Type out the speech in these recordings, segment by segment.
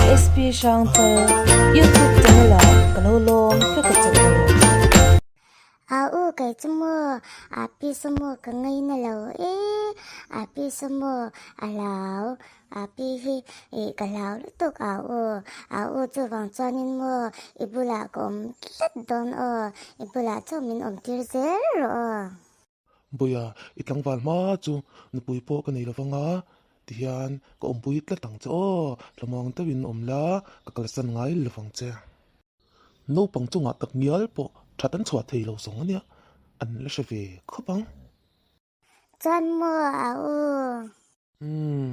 SP Hrangchal YouTube channel ah ka lo lawm vek a che u. A u kei chu maw a pi saw maw ka ngaina lo e, a pi saw maw a hlau, a pi hi ih ka hlau lutuk a u, a u chuvang chuanin maw i bulah ka awm tlat dawn aw, i bulah chauh min awm tir zel rawh aw. Bawiha, i tlangval hma chu nupui pawh ka nei lovang a, tihian ka awmpui tlat ang che aw, thlamuang deuhin awm la, ka kalsan ngai lovang che. Naupang chungah tak ngial pawh that an chhuah thei lo zawng ania, an la hre ve khawp ang. Chuan maw a u? Umm.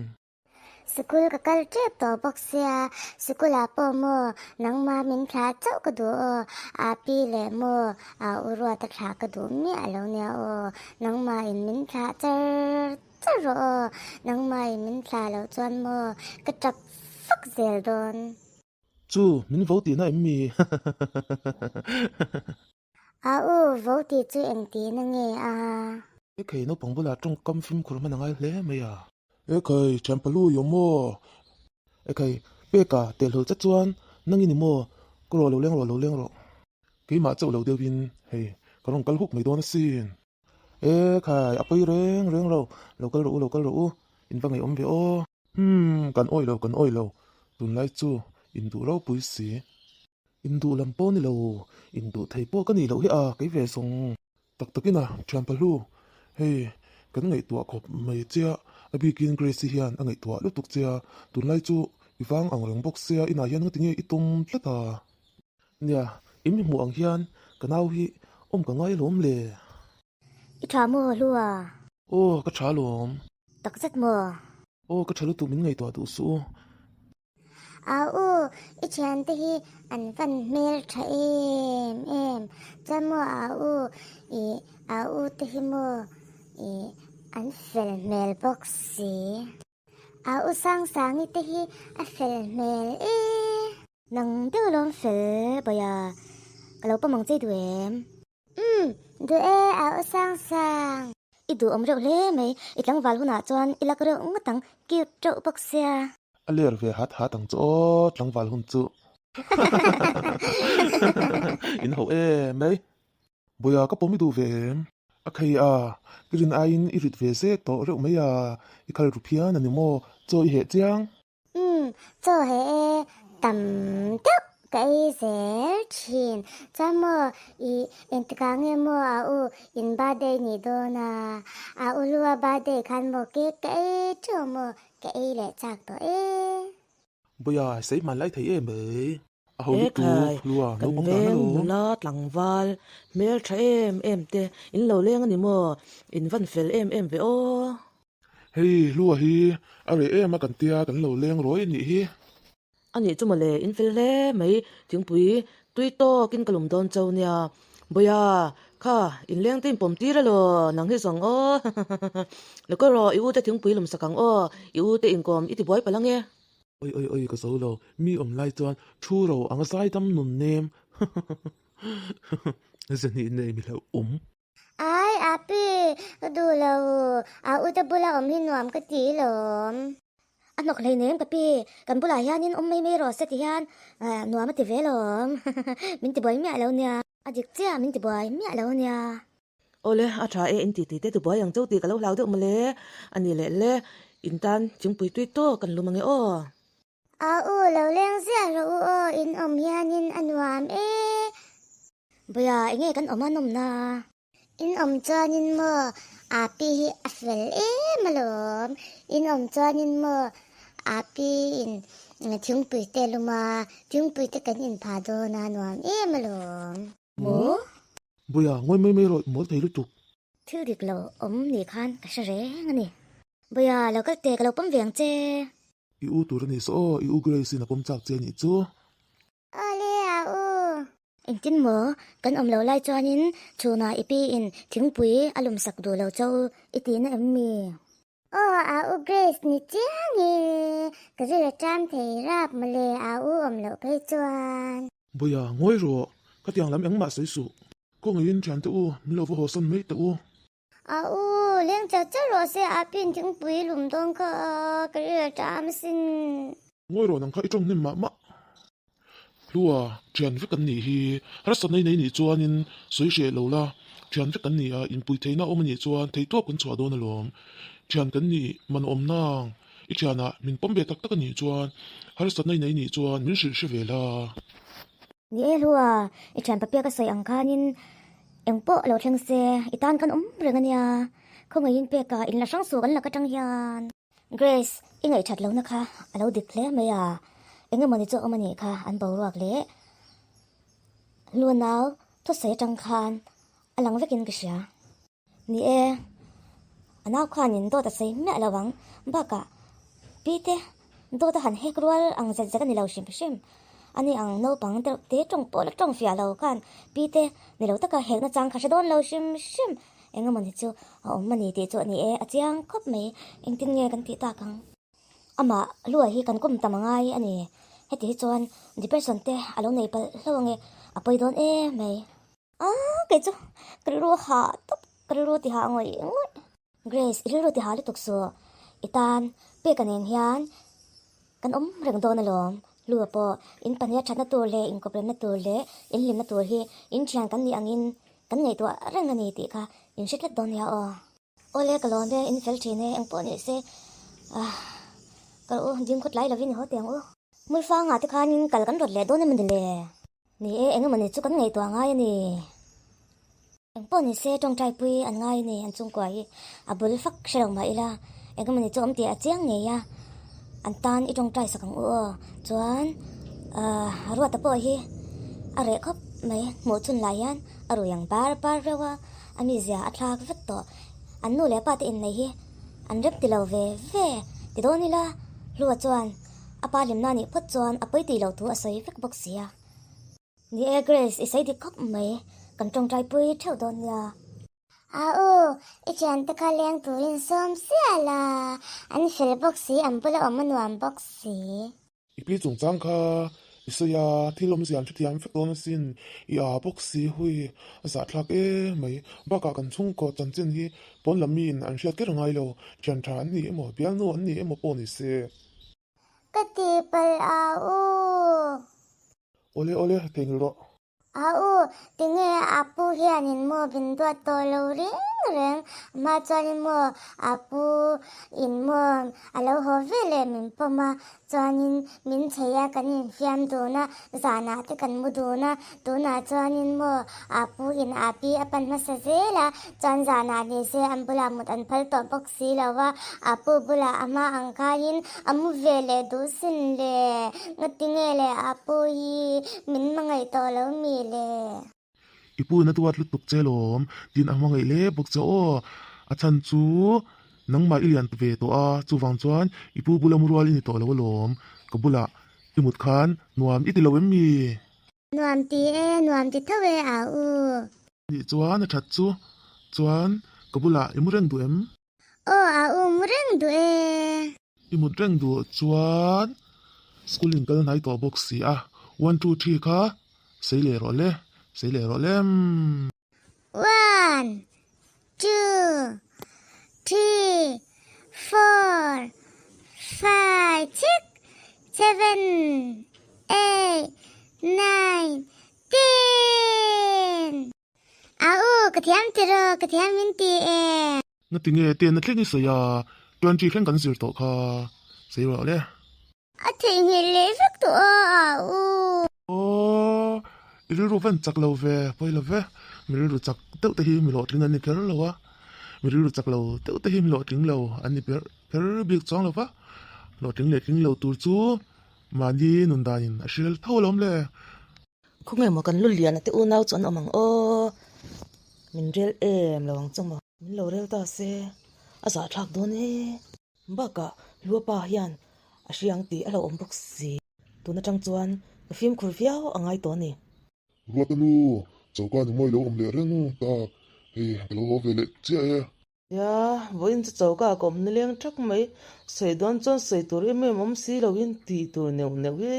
Sikul ka kal tep tawh bawk sia, sikulah pawh maw nangma min thlah chauh ka duh aw, a pi leh maw a u ruata thlah ka duh miah lo nia aw, nangma in min thlah char char rawh aw, nangma in min thlah loh chuan maw ka tap fak zel dawn. Chu, min vo tihna em mi? A u, vo tih chu engtihna nge a? Ekhei, naupang bulah tawngkam fimkhur hman a ngai hle mai a. Ekhei, thianpalu i awm maw? Ekhei, peka teh hlawl che chuan nang i ni maw? Ka rawh lo leng rawh, lo leng rawh. Keimah chauh lo deuhin hei ka rawn kal huk mai dawn asin. Ekhai, a pawi reng reng lo, lo kal rawh u, lo kal rawh u, in va ngaihawm ve aw. Umm, kan awih lo, kan awih lo, tunlai chu induh ropui si. Induh lam pawh ni lo, induh thei pawh ka nih loh hi a, kei ve zawng. Tak takin a, thian pahlu, hei kan ngaihtuah khawp mai che a, a bikin Grace-i hian a ngaihtuah lutuk che a, tunlai chu i vang ang reng bawk sia, inah hian ngati nge i tum tlat a? Nia, i mi hmuh ang hian ka nau hi awm ka ngai alawm le. I tha maw Hlua? Aw, ka tha alawm. Takzet maw? Aw, ka tha lutuk min ngaihtuah duh suh u. Au u, i thiante hi an van hmel tha em em. Chuan maw au u, i au u te hi maw i an fel hmel bawk si. Au u Sangsangi te hi a fel hmel e. Nang deuh lawm fel Bawia, ka lo pawm ang che duh em? Umm, duh e a aw sang sang. I duh awm reuh hle mai, i tlangval hunah chuan i lak reuh ngawt ang, cute reuh bawk sia. A ler ve hat hat ang chu aw, tlangval hun chu. In ho em mai. Bawiha ka pawm i duh ve em? A khei a, i rin aiin i rit ve zek tawh reuh mai a, i khal ru phian a ni maw, chaw i heh chiang. Umm, chaw he e tam deuh ka ei zel thin. Chuan maw i engtikah nge maw a u in birthday nih dawn a, a u lua birthday khan maw cake ka ei teuh maw ka ei leh chak tawh e. Bawiha, sei hman lai thei em mai. A ho He lutuk, khai, lua, kan naupang dan veng alawm. nula tlangval hmel tha em em te in lo leng a ni maw? In van fel em em ve aw. Hei Hlua hi a reh em a kan tia kan lo leng ruai anih hi. Anih chu mawle in fel hle mai thingpui tui tawkin ka lum dawn cho nia. Bawiha kha in leng te in pawm tir elaw nang hi zawng aw lo ka rawh i u te thingpui lum sak ang aw i u te inkawm i ti buai palh ange. Oi oi oi ka zo lo mi awm lai chuan thu ro ang zai dam nun nem zahnih nei mi hlauh awm. Ai Api, ka duh lo, a u te bula awm hi nuam ka ti lawm. A hnawk hleinem ka pi, kan bulah hianin awm mai mai rawh se ti hian nuam a ti ve lawm, min ti buai miah lo nia. A dik chiah min ti buai miah lo nia. Awle, a tha e, in titi te ti buai ang chauh tih ka lo hlau deuh mawle, a ni leh le, in tan thingpui tui tawk kan lum ange aw. A u lo leng ziah rawh u aw, in awm hianin a nuam e. Bawiha, enge kan awm a nawmna? In awm chuanin maw Api hi a fel em alawm. In awm chuanin maw Api in thingpui te lum a, thingpui te kan inphah dawn a nuam em alawm. Maw? Bawiha, ngawi mai mai rawh, i mawl thei lutuk. Thil dik lo awm ni khan ka hre reng a ni. Bawiha, lo kal teh, ka lo pawm ve ang che. I u tur a ni saw aw, i u Grace in a pawm chak che a nih chu. Awle a u. Engtin maw, kan awm lo lai chuanin chhunah i pi in thingpui a lum sak duh lo cho i tihna em mi? Aw a u Grace ni chiang e, ka zir a ṭam thei rap mawle a u awm loh phei chuan. Bawiha, ngawi rawh, ka tiang lam engmah sawi suh. Kawngaihin thiante u, min lo va haw sawn mai teh u. A u, leng chak chak rawh se, a pin thingpui lum dawn kha a, ka rilru a ṭam asin. Ngawi rawh nang kha i tawng hnem mah mah. Hlua, thian vek an nih hi. Harsatna i nei nih chuanin sawi hreh lo la, thian vek an ni a, inpui theihna awm a nih chuan theihtawp kan chhuah dawn alawm. Thian kan nih man awm nang, i thianah min pawm ve tak tak a nih chuan harsatna i nei nih chuan min hrilh hre ve la. Ni e Hlua, i thian papia ka sawi ang khanin eng pawh lo thleng se, i tan kan awm reng a nia. Khawngaihin peka in la hrang suh kan lak atang hian. Grace, i ngaihthat lohna kha a lo dik hle mai a, eng emawni chu a awm a nih kha an boruak leh Lunau thusawi atang khan a lang vekin ka hria. Ni e, a nau khanin dawt a sawi miah lo ang, bakah pi te dawt a han hek rual ang zet zet a ni lo hrim hrim. Ani ang naupang deuh te tawng pawh la tawng fiah lo khan pi te ni lo taka hekna chang kha hre dawn lo hrim hrim. Eng emawni chu a awm a ni tih chu a ni e, a chiang khawp mai. Engtin nge kan tih tak ang? Amah Hlua hi kan kum tam angai a ni. Heti hi chuan depression te a lo nei palh hlauh ange, a pawi dawn em mai. A, kei chu ka rilru a hah tawp, ka rilru ti hah ngawih ngawih. Grace, i rilru ti hah lutuk suh. I tan peka nen hian kan awm reng dawn alawm. Hlua pawh in pahniha thatna tur leh inkawpremna tur leh inhlimna tur hi in thian kan nih angin Kan ngaihtuah reng a ni tih kha in hre tlat dawn nia aw. Awle ka lawm e, in fel thin e, engpawh ni se ah kal u, ding khawt lai lovin i haw teh ang u. Hmuifangah te khanin kal kan rawt leh dawn emaw ni le? Ni e, engemaw ni chu kan ngaihtuah ngai a ni. Engpawh ni se tawngtai pui an ngai a ni, an chungkua hi a bul fak hre lo mah ila, engemaw ni chu awm tih a chiang ngei a, an tan i tawngtai sak ang u aw. Chuan ah Ruata pawh hi a reh khawp mai, hmuh chhun lai hian a rui ang bar bar reuh a, a mizia a thlak vek tawh. An nu leh pa te inneih hi an rem ti lo ve ve ti dawn ila, Hlua chuan a pa hlimna nih phawt chuan a pawi tih loh thu a sawi vek bawk si a. Ni e Grace, i sawi dik khawp mai, kan tawngtai pui theuh dawn nia. A u, i thiante kha leng turin sawm sial a, an fel bawk si, an bula awm a nuam bawk si. I pi chungchang kha i sawi a, thil awmzia an hrethiam vek dawn asin, i a bawk si hui, a zahthlak em mai. Bakah kan chhungkaw chanchin hi pawn lam miin an hriat kher ngai lo, thian tha an ni emaw, bialnu an ni emaw pawh ni se. Ka tihpalh a u. Awle awle, theihnghilh rawh. A u, tinge a pu hianin maw min duat tawh lo reng reng, hma chuanin maw a pu in maw a lo haw ve leh min pawm a, chuanin min chei a kan infiam dun a, zanah te kan mu dun a, tunah chuanin maw a pu in a pi a pan hmasa zel a, chuan zanah ni se an bulah mut an phal tawh bawk si lo a, a pu bulah a hma ang kaiin a mu ve leh duh sin le, ngatinge le a pu hi min hmangaih tawh lo mi le? I pu in a duat lutuk che lawm, tin a hmangaih hle bawk che aw, a chhan chu nangmah i lian ve tawh a, chuvang chuan i pu bula mu rual i ni tawh lo alawm, ka bulah i mut khan nuam i ti lo em mi? Nuam ti e, nuam ti tho e a u. Nih chuan a that chu, chuan ka bulah i mu reng duh em? Aw a u mu reng duh e. I mut reng duh chuan school in kal hnai tawh bawk si a, one two three kha sei leh rawh le, sei leh rawh le. One, two, three, four, five, six, seven, eight, nine, ten. A u, ka thiam tiraw, ka thiam min ti e. Ngati nge ten a thleng i sawi a, 20 thleng kan zir tawh kha, sawi rawh le. A theihnghilh leh vek tawh a, a u. Aw, i rilru van chak lo ve, pawi lo ve. Mi rilru chak deuh te hi mi hlawhtling an ni kher lo a, mi rilru chak lo deuh te hi mi hlawhtling lo an ni ber kher bik chuang lo va. Hlawhtling leh tling lo tur chu mahni nun danin a hrilh tho alawm le. Khawnge maw kan lu lian a te unau chu an awm ang aw, min rel em lo ang chu maw. Min lo rel ta se, a zahthlak dawn e. Bakah Luapa hian a hriang tih a lo awm bawk si. Tun atang chuan ka fimkhur viau a ngai tawh a ni. Ruata nu, choka ni mawi lo awm leh reng tak, hei ka lo haw ve leh chiah e. Nia, vawiin chu choka ka awm nileng thak mai, sawi dawn chuan sawi tur em em awm si loin tih tur neuh neuh hi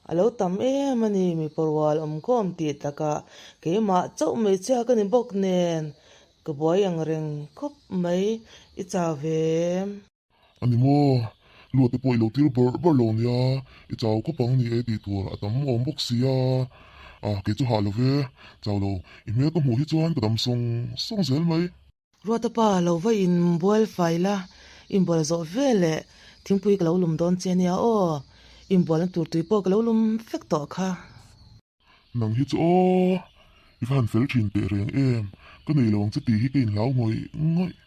a lo tam em a ni, mi parual awmkhawm tih takah keimah chauh mai chiah ka ni bawk nen. Ka buai ang reng khawp mai, i chau ve em? A ni maw? Luat te pawh i lo tir bawrh bawrh lo nia, i chau khawp ang ni e tih tur a tam awm bawk si a. A, kei chu hah lo ve, chau lo, i hmel ka hmuh hi chuan ka dam sawng sawng zel mai. Ruata pa, lo va inbual fai la, inbual zawh ve leh thingpui ka lo lum dawn che nia aw, inbualna tur tui pawh ka lo lum vek tawh kha. Nang hi chu aw, i va han fel thin teh reng em, ka nei lo ang che tih hi ka inhlau ngawih ngawih.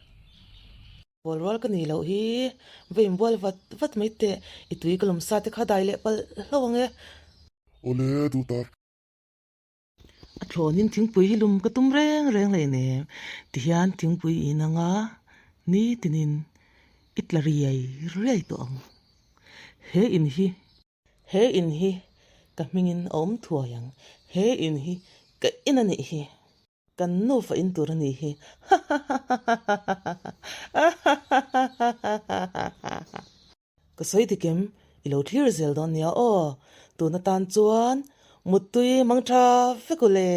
Bual rual ka nih loh hi, va inbual vat vat mai teh, i tui ka lum sa te kha dai leh palh hlauh ang e. Awle, duh tak. A thlawnin thingpui hi lum ka tum reng reng hleinem, tihian thingpui i inang a, nitinin i tla riai riai tawh ang. He in hi. He in hi ka hmingin a awm thuai ang, he in hi ka in a nih hi. Kan nufa in tur a nih hi. Ka sawi dik em? I lo thlir zel dawn nia aw. Tun atan chuan Muttui mang tha vek u le.